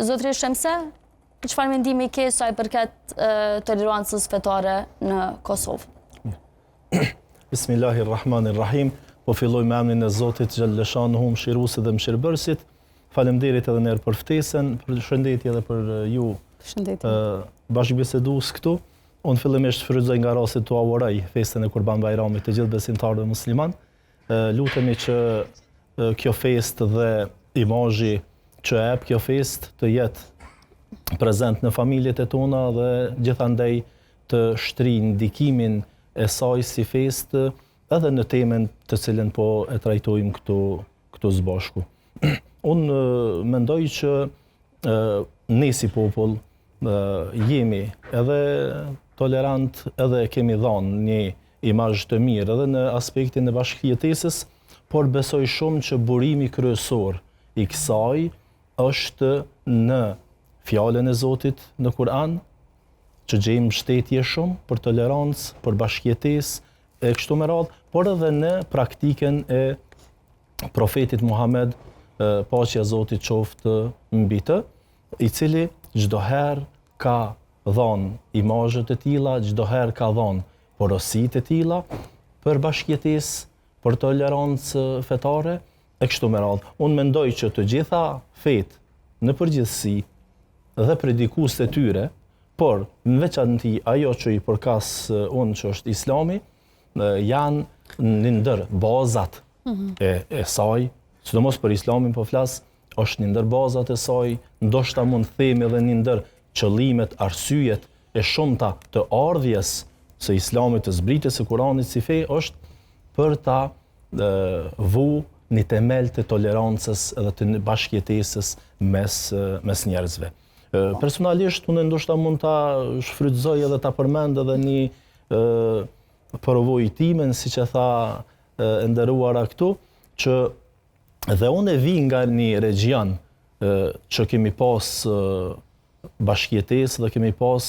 Zotri Shemse, çfarë mendimi ke sa i përket tolerancës fetare në Kosovë? Bismillahirrahmanirrahim. Po filloj me emrin e Zotit Xhelleshanuhu, mëshiruesit dhe mëshirëbërësit. Faleminderit edhe njëherë për ftesën, përshëndetje edhe për ju. Përshëndetje. Bashkëbisedues këtu. Unë fillimisht shfrytëzoj nga rasti t'ua uroj festën e Kurban Bajramit të gjithë besimtarëve musliman. Lutemi që kjo festë dhe imazhi që e jep kjo festë të jetë prezent në familjet e tona dhe gjithandej të shtrijë ndikimin e saj si festë edhe në temën të cilën po e trajtojmë këtu këtu së bashku. Unë mendoj që ne si popull jemi edhe tolerant edhe kemi dhanë një imazh të mirë edhe në aspektin e bashkëjetesës, por besoj shumë që burimi kryesor i kësaj është në fjalën e Zotit në Kur'an, që gjejmë mbështetje shumë për tolerancë, për bashkëjetesë e kështu me radhë, por edhe në praktikën e profetit Muhammed, paqja e Zotit qoftë mbi të, i cili çdo herë ka dhanë imazhe të tilla, çdo herë ka dhanë porosi të tilla për bashkëjetesë, për tolerancë fetare e kështu me radhë. Unë mendoj që të gjitha fetë në përgjithësi dhe predikuesit e tyre, por në veçanti ajo që i përkas unë që është Islami, janë një ndër bazat mhm. e, e saj, sidomos për Islamin po flas, është një ndër bazat e saj, ndoshta mund të themi edhe një ndër qëllimet, arsyet e shumta të ardhjes së Islamit të zbritjes së Kuranit si fe është për ta vu një temel të tolerancës dhe të bashkëjetesës mes mes njerëzve. Personalisht unë ndoshta mund ta shfrytëzoj edhe ta përmend edhe një përvojë timen, siç e tha e nderuara këtu, që dhe unë e vi nga një regjion që kemi pas bashkëjetesë dhe kemi pas